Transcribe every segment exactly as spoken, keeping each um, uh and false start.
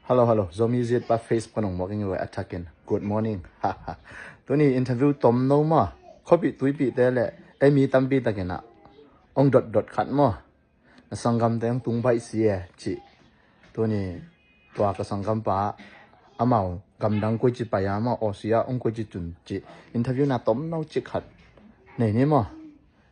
Hello, hello. Zomi Zit pa Facebook panung mawk ing a thak in. Good morning. Tuni interview tom no ma. Khopi tuipi te le. Ei mi tampi takin a ong dot dot khat maw. Na sanggam te ong tung baih si e ci. Tuni tua ka sanggam pa amau gamdang koi ci pai a maw, Aussie a ong koi ci tun ci. Interview na tom no ci khat. Nei ni maw.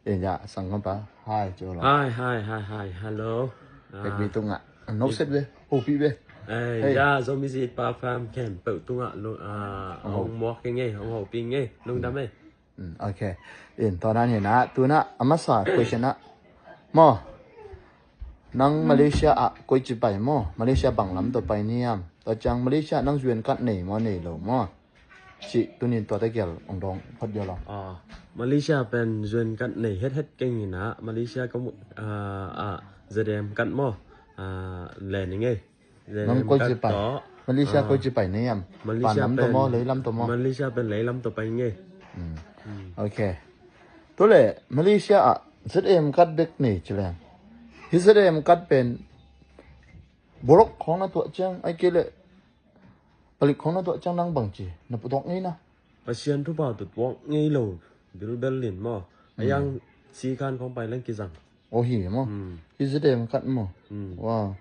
Eh, ya, sanggam pa. Hai, ci lo. Hai, hai, hai, hai. Hello. Pek bi tung a. No set be. Hopi be. Eh, ya, Zomi Zit pa fam ken pek tung a lo, ah, ong mawk ing e, ong hopi ing e. Lungdam e. Ok. In, tua dan hi na, tu na, a masa question na. Maw. Nang Malaysia a koi ci pai maw. Malaysia bang lam to pai niam. Tua ciang Malaysia nang zuan kat nei maw, nei lo maw. Ci tunin tua ta gial ong dong phot gial lo. Ah, Malaysia pen zuan kat nei het het keng hi na, Malaysia ka mu, ah, ah, ZM kat maw. Ah, le ni ngei. Nang koi ci pai. Malaysia koi ci pai nei am. Pan lam to maw, lei lam to maw. Malaysia pen lei lam to pai ngei. Ok. Tu le Malaysia a ZM kat bek nei ci le. Hi ZM kat pen borok khong na tuah ciang ai ke le. Palik khong na tuah ciang nang bang ci na putuak ngei na. Pasian thupha tutuak ngei lo bilbel lin maw. A yang sikhan khong pai leng kizang. Oh hi maw. Hi ZM kat maw. Wow.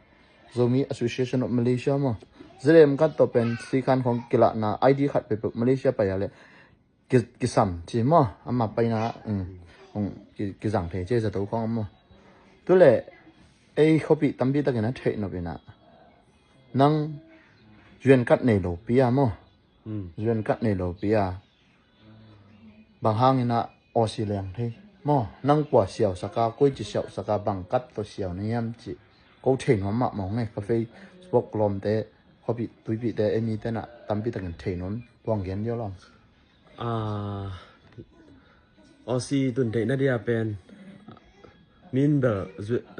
Zomi Association of Malaysia maw. ZM kat to pen sikhan khong kilah na ID khat pepek Malaysia pai a le. Ki, kisam ci maw. Ama pai na. Kizang thei ci zato khong maw. Tu le ei khopi tampi takin a thei no pi na. Nang zuan kat nei lo pi a maw. Zuan kat nei lo pi a. Bang hangin a Aussie leng thei maw. Nang kua siau saka, koi ci siau saka, bang kat to siau na hiam ci. Ko thei nuam mah maw ngei ka Facebook lom te, khopi tuipi te, ei mi te na tampi takin thei nuam tuang gen dio lom. Ah, Aussie tun theih na dia pen min bel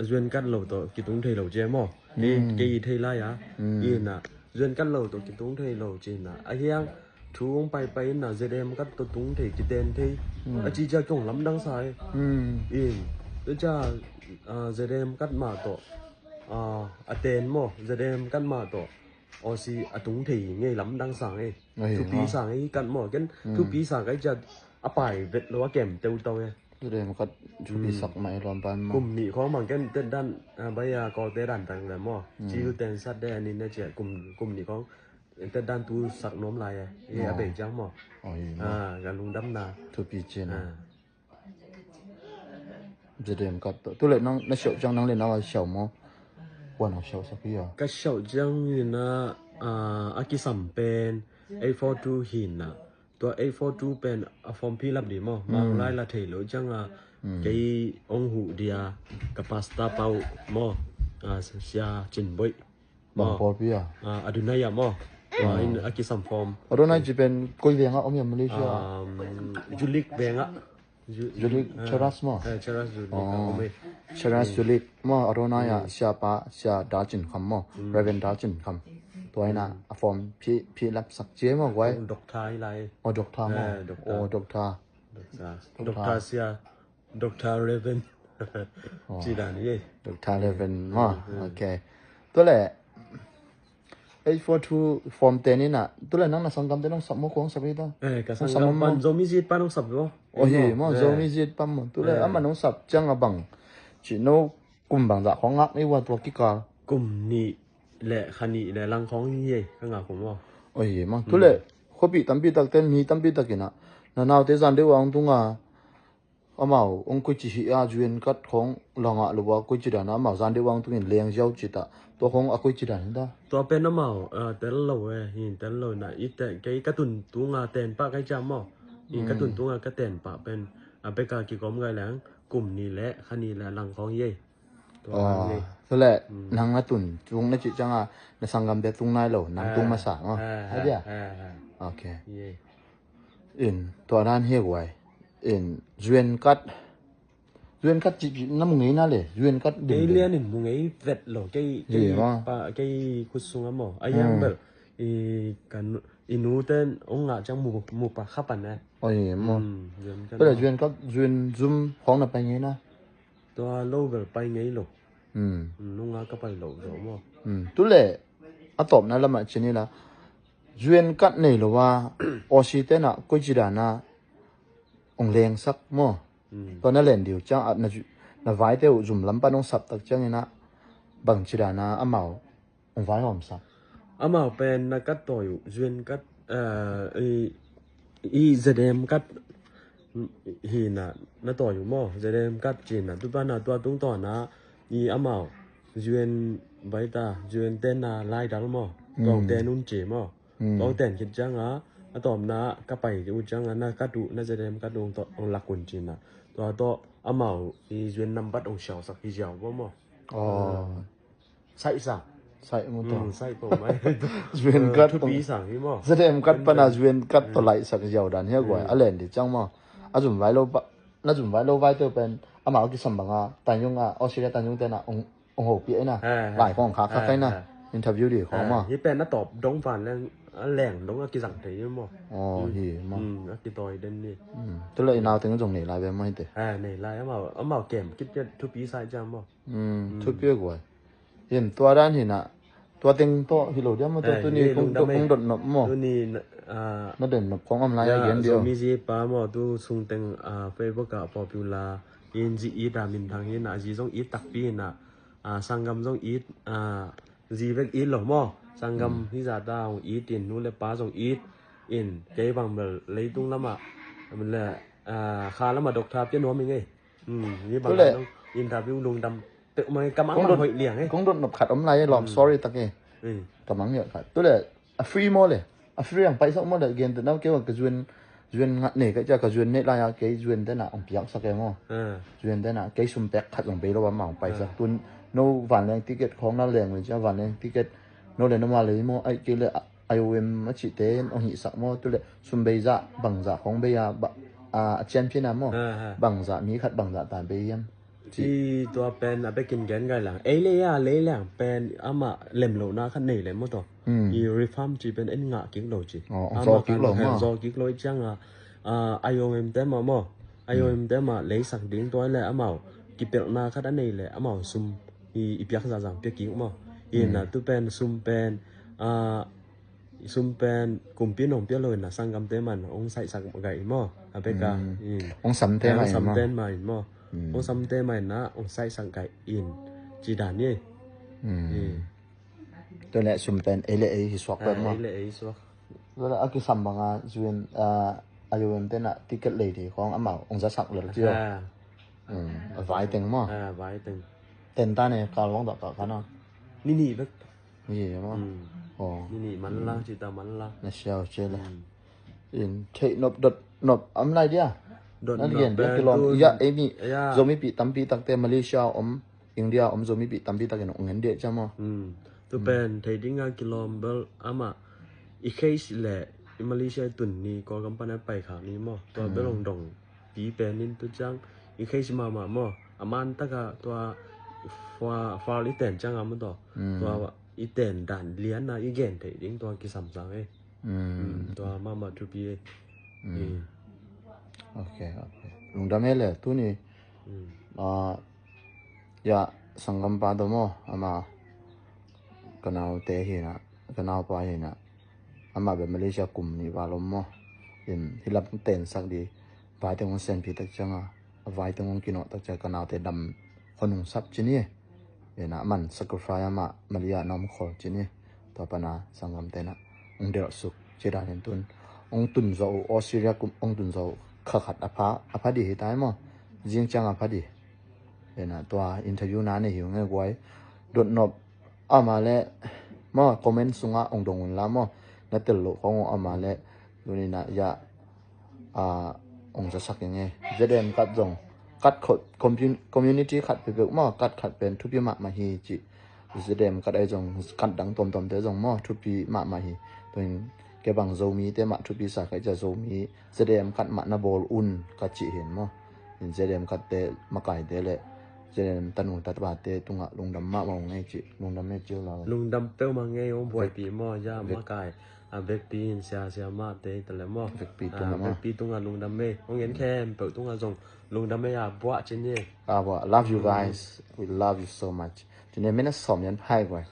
zuan kat lo to kitung thei lo cia maw. Kei i thei lai a. Ina zuan kat lo to kitung thei lo cina a hiang thu ong pai pai ina ZM kat to tung thei kiten thei. A ci cia kiong lamdang sa e. In tu cia ZM kat ma to a ten maw ZM kat ma to Aussie a tung thei ngei lamdang sa ngei. Thupi sa ngei kat maw ken thupi sa kai cia a pai vet lo a kem teu tau e. Zudem kat thupi sak mai lom pan maw. Kum nih khong mang ken tet dan bai a kol te dan tang le maw. Ci u ten sat de ani na cia kum kum nih khong tet dan tu sak nom lai e. A bei ciang maw. Ka lungdam na. Thupi cina. Zudem kat tu le nang na siau ciang nang le na wa siau maw. Wan a siau sak hi a. Ka siau ciang ni na a kisam pen eight four two hi na. Tua eight four two pen a form fill up di maw. Mang lai la thei lo ciang a kei ong huh dia ka pasta pau maw. Sia Cin Boih. Bang pawl pi a. Adonai a maw. Tua in a kisam form. Adonai ci pen koi veng a om ia Malaysia. Julik veng a. Julik Cheras maw. Cheras Julik a om e. Cheras Julik maw Adonai a siapa sia Da Cin Kham maw. Reverend Da Cin Kham. Tua ina a form phi phi lap sak cie maw guai. Doctor i lai. Oh doctor maw. Oh doctor. Doctor sia. Doctor Reverend. Ci dan i. Doctor Reverend maw. Ok. Tua le eight four two form ten ina. Tua le nang na sanggam te nong sap maw kuang sap i ta. Ka sanggam pan Zomi Zit pan nong sap maw. Oh hi maw Zomi Zit pan maw. Tua le ama nong sap ciang a bang ci no kum bang zah khong ngak ni wa tua kikal. Kum nih le kha nih le lang khong hi e ka ngak kum maw. Oh hi maw. Tua le khopi tampi tak ten mi tampi tak ina. Na nau te zan deuh a ong tung a. Amau ong koi ci hi a zuan kat khong la ngah lo a koi ci dan a amau zan deuh a ong tungin leng ziau ci ta. Tua khong a koi ci dan hi ta. Tua pen amau tel lo e hin tel lo na i te kei ka tun tunga ten pah kai ciam maw. Hin ka tun tunga ka ten pah pen a beka kikom gai leng kum ni le kha ni le lang khong ye. Tua le nang na tun tung na ci cianga na sanggam te tung nai lo nang tung masa maw. Adia. Ok. In tua dan hi guai. In zuan kat zuan kat ci na mu ngei na le zuan kat dim. Kei lian in mu ngei vet lo kei kei pa kei khut sung a maw a yang bel i kan i nu ten ong ngah ciang mu mu pa kha pan e. Oi maw. Bel zuan kat zuan zum khong na pai ngei na. Tua lo bel pai ngei lo. Nunga ka pai lo zo maw. Tu le a tawpna lamah ci ni la, zuan kat nei lo a, Aussie tenah koi ci dana ong lengsak maw? Tua na len diu ciang a, na, na vaite uh zum lam pan ong sap tak cianginah bang ci dana amau ong vaihawmsak? Amau pen na kat tawi uh, zuan kat, ah, i, i Z M kat hina na tawi uh maw? Z M kat cina tu pana tua tungtawna i amau zuan baita, zuan tenna laidal maw? Tuang ten un ci maw? Tuang ten khit cianga a tawpna ka pai uh cianga na kat uh, na Z M kat uh ong lak un cina. Tua tawh amau i zuan nambat ong siausak hi ziau maw? Aw. Saihsak. Saih mu tawh. Saih tawh mai. Zuan kat tawh. Thupi sang hi maw? Z M kat pana zuan kat tawh laihsak ziau dan hi a guai. A len di ciang maw? A zum vai lo, na zum vai lo vaite uh pen amau kisam banga Tanyung a, Australia Tanyung tena ong, ong hopih aina. Lai khong khak khak aina. Interview di khong maw? Hi pen a tawp dong van leng, a leng dong a kizang thei hi maw? Aw, hi maw? A kitawi den ni. Tule i nau teng zong nei lai ve maw hite? Nei lai, amau, amau kem kit kit thupi sai ciang maw? Thupi a guai. Hin tua dan hinah tua teng tawh hi lo diam maw? Tua tuni kong dot nop maw? Tuni na dot nop kong om lai a gen diam? Zomi zi pa maw, tu sung teng, ah, Facebook ah popular in zi it a minthang hinah, zi zong it takpi hinah, ah, sanggam zong it, ah, zi bek it lo maw? Sanggam hi zata hong it in, nu le pa zong it in, kei bang bel leitung lamah le, ah, kha lamah doctor pia nuam hi ngei. Hi bang interview lungdam peuhmah, ka mang hoih liang e. Kong dot nop khat om lai e, lawm, sorry tak e. Ka mang hiah khat. Tule a free maw le? A free ang paisak maw le? Gen te nau keu a ka zuan, zuan ngat nei ka cia, ka zuan neih lai a kei zuan tena ang piaksak e maw? Zuan tena kei sum pek khat zong bei lo a mang paisak. Tun no vanleng ticket khong na leng le cia, vanleng ticket no le no ma le maw? Ai kei le I O M a cihte in hong hihsak maw? Tule sum bei zah bangzah khong bei a, a champion a maw? Bangzah mi khat bangzah ta bei hiam? I tua pen a bekin gen gai lang. Ei le a lei lang pen amah lem lo na khat nei le maw tawh. I reform ci pen en ngah kik lo ci. Amah kan zaw kik lo i cianga, a, I O M te mah maw? I O M te mah leisak ding tua le amau kipelhna khat a nei le amau sum i, i piak zahzah pia kik maw? Ina tu pen sum pen, a, sum pen kumpi nong pia lo ina sanggamte man ong saihsak gai maw? A beka. Ong samte man maw? Ong samte man ina ong saihsak gai in maw? Ong samte man ina ong saihsak gai in. Ci dan ni. Tule sum pen ei le ei hi suak pen maw? Ei le ei suak. Tule a kisam banga zuan, a, a U M tena ticket lei thei khong amau ong zasak lel ci. A vai teng maw? A vai teng. Ten ta ne kal vong dak ka kana. Nini bek. Ni maw? Aw. Nini man la, cita man la. Na siau ce le. In theih nop dot nop am lai dia. Dot nop dia kilom. Ya, ei mi Zomi pi tampi takte Malaysia om, India om Zomi pi tampi takin ong en dia cia maw? Tu pen thei dinga kilom bel amah i case le i Malaysia tun ni Kawlgam pana pai khak ni maw? Tua bel ong dong pi pen in tu ciang i case mahmah maw? A man taka tua fa, fal i ten cianga maw tawh? Tua i ten dan lianna i gen theih ding tua kisam sang e. Tua mahmah thupi e. Ok, ok. Lungdam e le tuni. Ya, sanggampa tawh maw? Ama ka naute hina, ka naupa hina. Amah bel Malaysia kum nih val om maw? In hi lam tensak di. Vai teng hong senpi tak cianga, a vai teng hong kinawh tak cianga ka naute dam hong nungsap ci ni. Ina aman sacrifice amah Malaysia na om khol ci ni. Tua pana sanggam tena hong delhsuk ci danin tun hong tun zawh uh, Australia kum hong tun zawh uh kha khat a pha, a pha di hi tai maw? Zing cianga a pha di. Ina tua interview na nei hi uh nge guai. Dotnop ama le maw, comment sunga ong dong un la maw, na tel loh khong uh ama le. Tunina ya, a, ong zasak ing e. Z M kat zong kat kho, commu-, community khat peuhpeuh maw, kat khat pen thupi mahmah hi ci. Z M kat ai zong kat dang tuamtuamte zong maw thupi mahmah hi. Tuin kei bang Zomite mah thupi sa kai cia Zomi Z M kat mah na bawl un ka cih hin maw? In Z M katte makaite le Z M tanu tatpate tungah lungdam mahmah ung ei cih, lungdam ei cih uh la. Lungdam peuhmah ngei ung buaipi maw, ya makai. A vekpi in sia sia mahte tale maw? Vekpi tungah maw? Vekpi tungah lungdam ei. Ung en khempeuh tungah zong lungdam ei a buah cin ei. A buah. Love you guys. We love you so much. Cin ei mena sawm yan phai buai.